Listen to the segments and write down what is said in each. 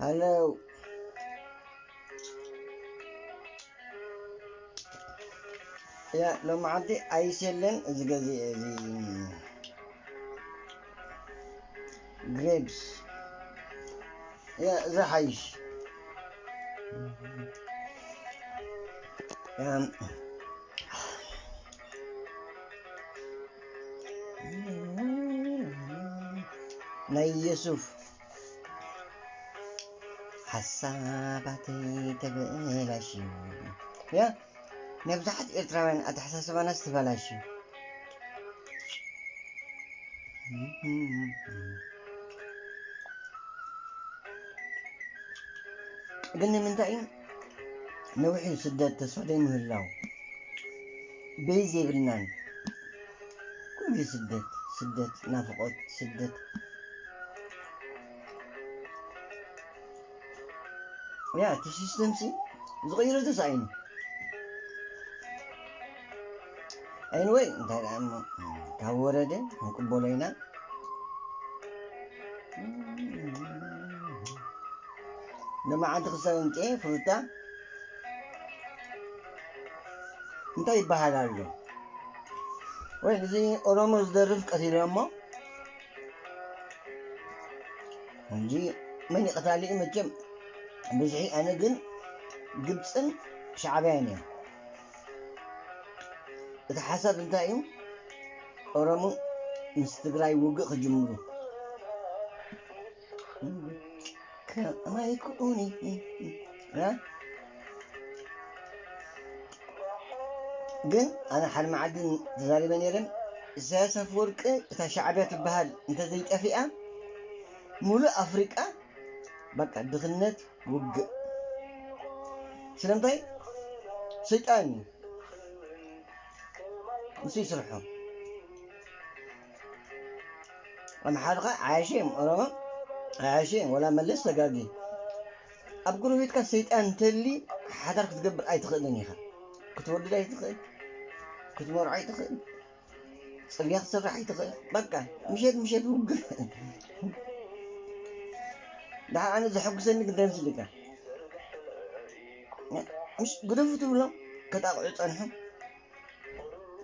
ሃሎ። ያ ሎማዓንቲ ኣይስ የለን። እዚ ገዚአ እዚ ግሬፕስ። ያ እዚ ሓይሽ። ያ ናይ የሱፍ ሓሳባተይ ተበላሽዩ። ያ ናይ ብዙሓት ኤርትራውያን ኣተሓሳስባናስ ተበላሽዩ። ግን ንምንታይ እዩ ነዊሕ እዩ ስደት ተስፋ ዘይምህላው? ቤዝ የብልናን። ኩሉ ግዜ ስደት፣ ስደት፣ ናፍቖት፣ ስደት። ያ እቲ ሲስተም ሲ ዝቕይሮ ተሳኢኑ። ኤኒወይ እንታይ ደኣ እሞ ካብ ወረደ ክንቅበሎ ኢና። ንመዓልቲ ክሳብ ምጽኤ ፍሩታ እንታይ ይበሃል ኣሎ? ወይ እዚ ኦሮሞ ዝደርፍ ቀቲሎሞ እንጂ መን ይቐታሊ እዩ መቸም ብዝሒ። ኣነ ግን ግብፅን ሻዕብያን እዮም። እቲ ሓሳብ እንታይ እዩ? ኦሮሞ ምስ ትግራይ ውግእ ክጅምሩ ከማይ ክኡኒ እ? ግን ኣነ ሓደ መዓልቲ ተዛሪበ ነይረ። ኢሳያስ ኣፈወርቂ እታ ሻዕብያ ትበሃል እንተዘይጠፊኣ ሙሉእ ኣፍሪቃ በቃ ድኽነት ውግእ። ስለምንታይ? ሰይጣን እዩ። ንሱ ይስርሖ። ኣምሓርኻ ዓያሸ እዮም፣ ኦሮሞ ዓያሸ እዮም፣ ወላ መለስ ተጋጊ። ኣብ ጎረቤትካ ሰይጣን እንተሊ ሓዳር ክትገብር ኣይትኽእልን ኢኻ። ክትወልድ ኣይትኽእል፣ ክትመርዖ ኣይትኽእል፣ ጽርግያ ክትሰርሕ ኣይትኽእል። በቃ ምሸት ምሸት ውግእ። ደሓር ኣነ ዘሐጉሰኒ ግን እንታይ ምስልካ? ምስ ግደፉ ትብሎም ከጣቕዑ ጸንሑ።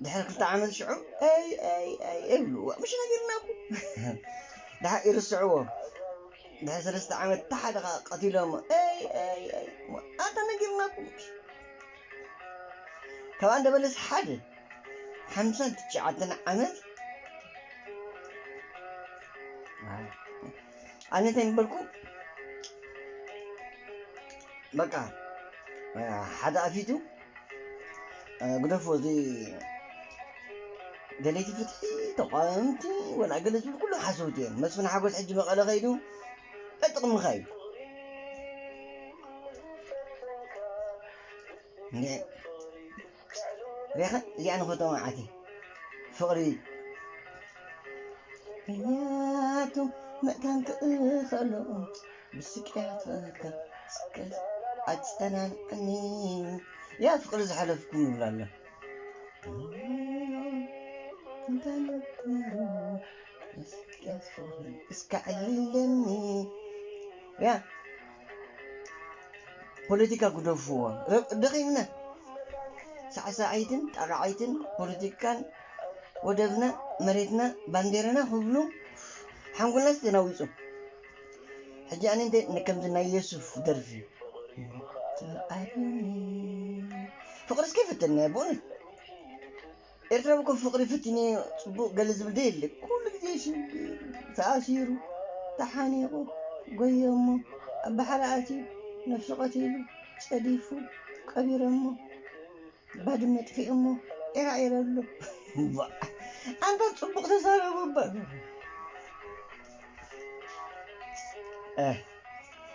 ድሕሪ ክልተ ዓመት ሽዑ ኣይ ኣይ ኣይ ይብልዎ። ምሽ ነጊርናኩም። ደሓር ይርስዕዎ። ድሕሪ ሰለስተ ዓመት እታ ሓደ ኸኣ ቀቲሎሞ። ኣይ ኣይ ኣይ ኣታ ነጊርናኩም። ካብ ኣንደበለስ ሓደ ሓምሳን ትሽዓተን ዓመት ኣነ እንታይ ምበልኩ በቃ ሓደ ኣፊቱ ግደፎ እዚ ደለይቲ ፍትሒ ተቋምቲ ወላ ገለ ዝብል ኩሉ ሓሰውቲ እዮም። መስፍን ሓጎስ ሕጂ መቐለ ከይዱ ዕጥቕ ምንካ እዩ። ሪኻ እዚኣ ንፈቶ መዓቲ ፍቕሪ ምክንያቱ ምእታን ክእኸሎ ብስቅያት ፈካ ስቅያት ኣጨናንዕኒ ያ ፍቕሪ ዝሓለፍኩም ይብላ ኣሎ። እንታይ ነበሩ እስከ ዕልለኒ ያ ፖለቲካ ግደፍዎ። ደኺምና ሳዕሳዓይትን ጣቓዓይትን ፖለቲካን ወደብና መሬትና ባንዴራና ክብሉ ሓንጎልናስ ተናዊጹ። ሕጂ ኣነ እንተ ንከምዚ ናይ የሱፍ ደርፊ ፍቕርስ ከይፈተና ብእውነት ኤርትራዊ እኮ ፍቕሪ ፈቲኒ ጽቡቕ ገለ ዝብል ዶ የለ። ኩሉ ግዜ ሽግር ተኣሲሩ ተሓኒቑ ጎየሞ ኣብ ባሕሪ ኣትዩ ነፍሱ ቀቲሉ ጸዲፉ ቀቢሮሞ ባድመ ጥፊኦሞ ዒራዒር ኣሎ። ኣንታ ጽቡቕ ተዛረቡ እባ።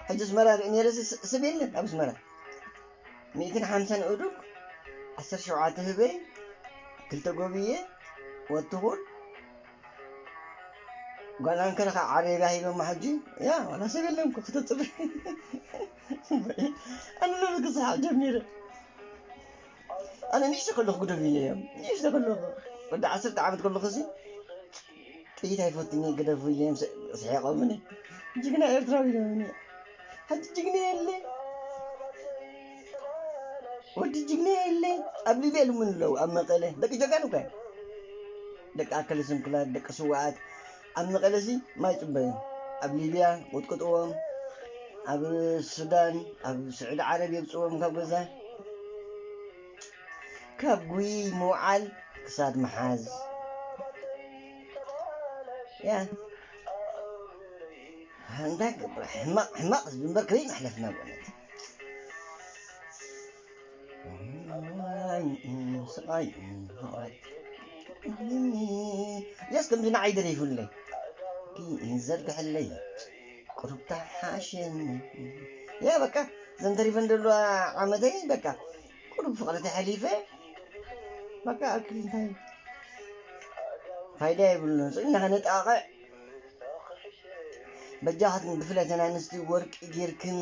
ሕጂ ኣስመራ ርኢ ነይረ ሰብ የለን ኣብ ኣስመራ። ሚእትን ሓምሳን እዱግ ዓሰርተ ሸውዓተ ህበይ ክልተ ጎብየ ወትኹል ጓል ኣንከረ ከዓ ዓረብያ ሂቦማ ሕጂ ያ ዋላ ሰብ የለን እኮ ክተፅበ ኣነ ሎሚ ክስሓቅ ጀሚረ ኣነ ንእሽተ ከለኹ ግደፍ ኢለዮም ንእሽተ ከለኹ ወዲ ዓሰርተ ዓመት ከለኹ ሲ ጥይት ኣይፈቱኒ ግደፉ ኢለዮም ስሒቆምኒ ጅግና ኤርትራዊ ኢሎምኒ ሕጂ ጅግና የለ፣ ወዲ ጅግና የለ። ኣብ ሊብያ ልምን ኣለዉ፣ ኣብ መቐለ ደቂ ጀጋኑ ከ፣ ደቂ ኣከለ ስንኩላት፣ ደቂ ስዋኣት። ኣብ መቐለሲ ማይ ጽበዩ፣ ኣብ ሊብያ ቁጥቁጥዎም፣ ኣብ ሱዳን፣ ኣብ ስዑዲ ዓረብ የብጽዎም ካብ ገዛ። ካብ ጉይ ምውዓል ክሳድ ምሓዝ። ያ፣ እንታይ ክገብር? ሕማቕ፣ ሕማቕ ህዝቢ እምበር ከመይ መሕለፍና ብእውነት? ስቓይ፣ ስቓይ። የስ፣ ከምዚ ንዓይ ደሪፉለይ። ዘርግሐለይ። ቁሩብ ተሓሸኒ። ያ፣ በቃ፣ እዘን ተሪፈን ዘለዋ ዓመተይ፣ በቃ፣ ቁሩብ ፍቕሪ ተሓሊፈ፣ በቃ፣ ኣክል እንታይ ፋይዳ የብሉን። ጽዕና ከነጣቕዕ፣ በጃኻትክን ብፍላይ እተን ኣንስቲ ወርቂ ጌርክን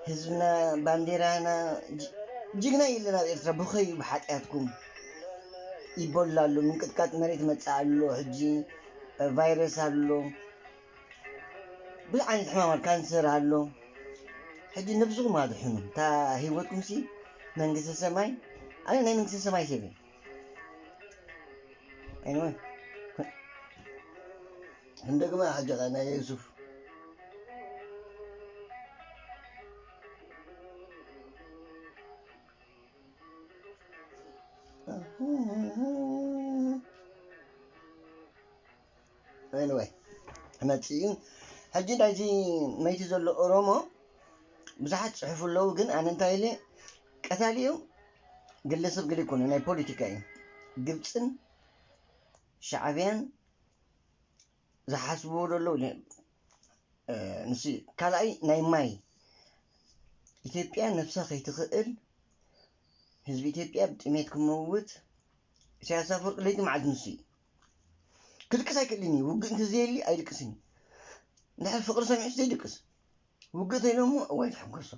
ህዝብና፣ ባንዴራና፣ ጅ-፣ ጅግና የለን ኣብ ኤርትራ። ብኸዩ ብሓጢኣትኩም። ኢቦላ ኣሎ፣ ምንቅጥቃጥ መሬት መጽእ ኣሎ፣ ሕጂ ቫይረስ ኣሎ። ብዙሕ ዓይነት ሕማም ኣሎ፣ ካንሰር ኣሎ። ሕጂ ነብስኹም ኣድሕኑ። እታ ህይወትኩምሲ መንግስተ ሰማይ፣ ኣነ ናይ መንግስተ ሰማይ ሰብ እየ። Anyway፣ ክንደግማ ሓጀኻ ናይ የሱፍ። Anyway፣ መጺኡ ሕጂ ናይዚ መይቲ ዘሎ ኦሮሞ ብዙሓት ጽሑፍ ኣለዉ፣ ግን ኣነ እንታይ ኢለ፣ ቀታሊ እዩ፣ ግለሰብ ገለ ይኮነ፣ ናይ ፖለቲካ እዩ። ግብጽን ሻዕብያን ዝሓስብዎ ዘለዉ ነ-፣ እ፣ ንሱ ካልኣይ ናይ ማይ ኢትዮጵያ ነብሳ ከይትኽእል፣ ህዝቢ ኢትዮጵያ ብጥሜት ክመውት፣ ኢሳያስ ኣፈወርቂ ለይቲ መዓልቲ ንሱ እዩ። ክድቅስ ኣይክእልን እዩ። ውግእ እንተዘየሊ ኣይድቅስን እዩ። እንድሕር ፍቕሪ ሰሚዑስ ዘይድቅስ። ውግእ ተይሎሞ እዋይ ተሐጎሶ።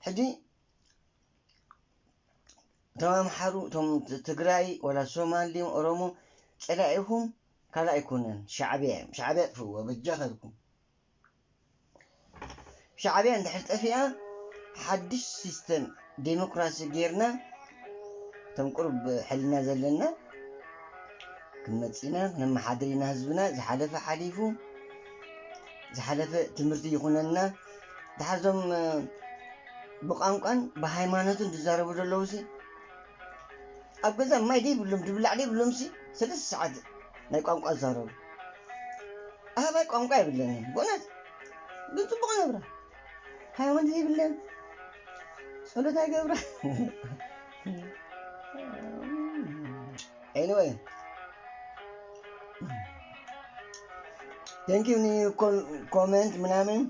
ሕጂ እቶም ኣምሓሩ፣ እቶም ት-፣ ትግራይ፣ ወላ ሶማል ድዮም ኦሮሞ፣ ጸላኢኹም ካልእ ኣይኮነን፣ ሻዕብያ እዮም። ሻዕብያ ኣጥፍእዎ፣ በጃኻትኩም። ሻዕብያ እንድሕር ጠፊኣ፣ ሓድሽ ሲስተም ዴሞክራሲ ጌርና፣ እቶም ቁሩብ ሕልና ዘለና ክንመጽእ ኢና፣ ክነመሓድር ኢና ህዝብና። ዝሓለፈ ሓሊፉ፣ ዝሓለፈ ትምህርቲ ይኹነና። ደሓር እዞም፣ እ፣ ብቋንቋን ብሃይማኖትን ዝዛረቡ ዘለዉ ሲ፣ ኣብ ገዛ ማይ ደይብሎም፣ ድብላዕ ደይብሎም ሲ፣ ሰለስተ ሰዓት ናይ ቋንቋ ዝዛረቡ። ኣህባይ ቋንቋ የብለንን፣ ብእውነት። ግን ጽቡቕ ነብራ። ሃይማኖት ዘይብለን፣ ጸሎት ኣይገብራ። Anyway፣ thank you ኒ ኮል-፣ ኮመንት ምናምን።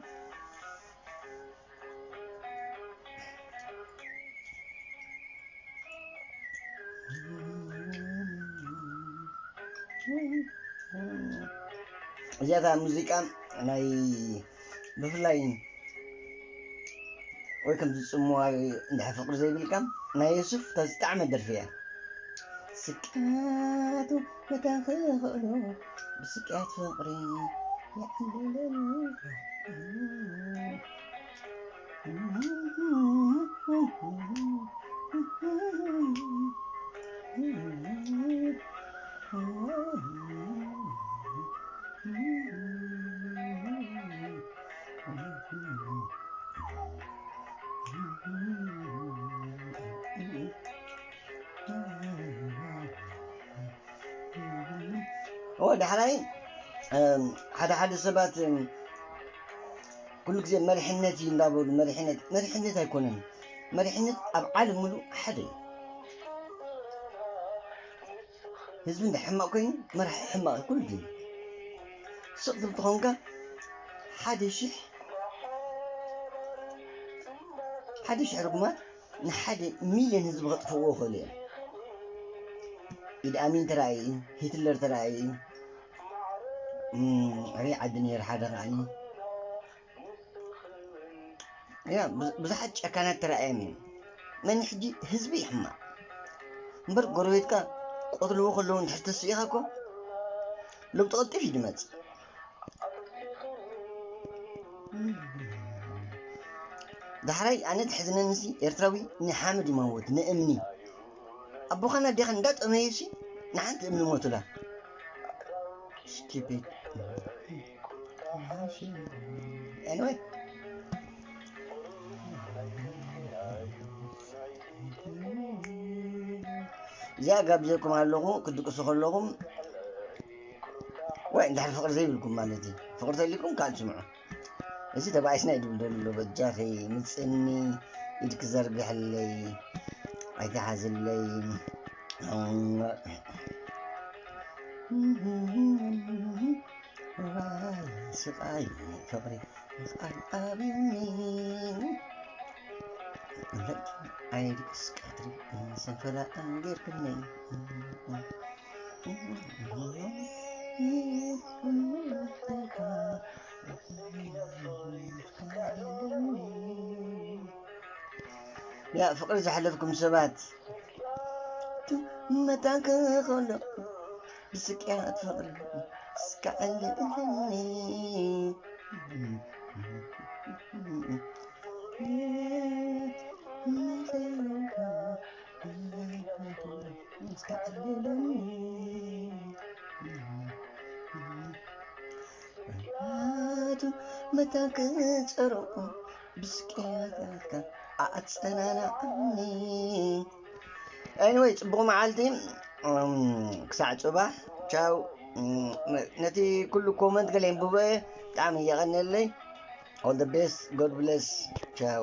እዚኣታ ሙዚቃ ናይ ብፍላይ ወይ ከም ዝጽምዋ እንድሕር ፍቕሪ ዘይብልካ ናይ የሱፍ እታ ዝጣዕመ ደርፊ እያ። ስቅያቱ መታን ክኽእሎ ብስቅያት ፍቕሪ ይዕልለኒ። እወ፣ ዳሕራይ፣ እም፣ ሓደ ሓደ ሰባት፣ እም፣ ኩሉ ግዜ መሪሕነት እዩ እንዳበሉ፣ መሪሕነት፣ መሪሕነት ኣይኮነን። መሪሕነት ኣብ ዓለም ሙሉእ ሓደ እዩ። ህዝቢ እንዳ ሕማቕ ኮይኑ፣ መራሒ ሕማቕ እዩ ኩሉ ግዜ። ስቕ ትብል ተኾንካ፣ ሓደ ሽሕ፣ ሓደ ሽሕ ርጉማት ንሓደ ሚልዮን ህዝቢ ከጥፍእዎ ይኽእሉ እዮም። ኢድ ኣሚን ተራእዩ፣ ሂትለር ተራእዩ፣ እም፣ ኣበይ ዓዲ ነይሩ ሓደ ከኣኒ? ያ፣ ብዙ-፣ ብዙሓት ጨካናት ተራእዮም እዮም። መን ሕጂ ህዝቢ ይሕማቕ። እምበር ጎረቤትካ ቆትልዎ ከለዉ እንድሕር ተስኢኻ እኮ ለውጢ ቀልጢፍ እዩ ዝመጽእ። ዳሕራይ ኣነ ትሕዝነንሲ ኤርትራዊ ንሓመድ ይመውት ንእምኒ ኣቦኻን ኣዴኻን እንዳጠመየሲ ንሓንቲ እምኒ ሞቱላ። Stupid. Anyway. እዚኣ ጋብዘኩም ኣለኹ ክትድቅሱ ከለኹም ወይ እንድሕር ፍቕሪ ዘይብልኩም ማለት እዩ። ፍቕሪ ተልኩም ካልእ ስምዑ። እዚ ተባኢስና እዩ ድብል ዘሎ። በጃኺ ምጽኒ ኢድኪ ዘርግሕለይ ኣይትሓዝለይ። ስቓይ ፍቕሪ ስቓይ ኣብኒ ኣይድቅስ ቀትሪ ሰፈራ ጌርክኒ ያ ፍቕሪ ዝሓለፍኩም ሰባት መታን ክኸሎ ብስቅያት ፍቕሪ ስካዕልኒ ስካዕልኒ መታን ክጸርቑ ብስቅያትካ ኣጸናናዕኒ። Anyway ጽቡቕ መዓልቲ። ክሳዕ ጽባሕ ቻው። ነቲ ኩሉ ኮመንት ገለ የንብቦ እየ። ብጣዕሚ እየቐነለይ። All the best. God bless. ቻው።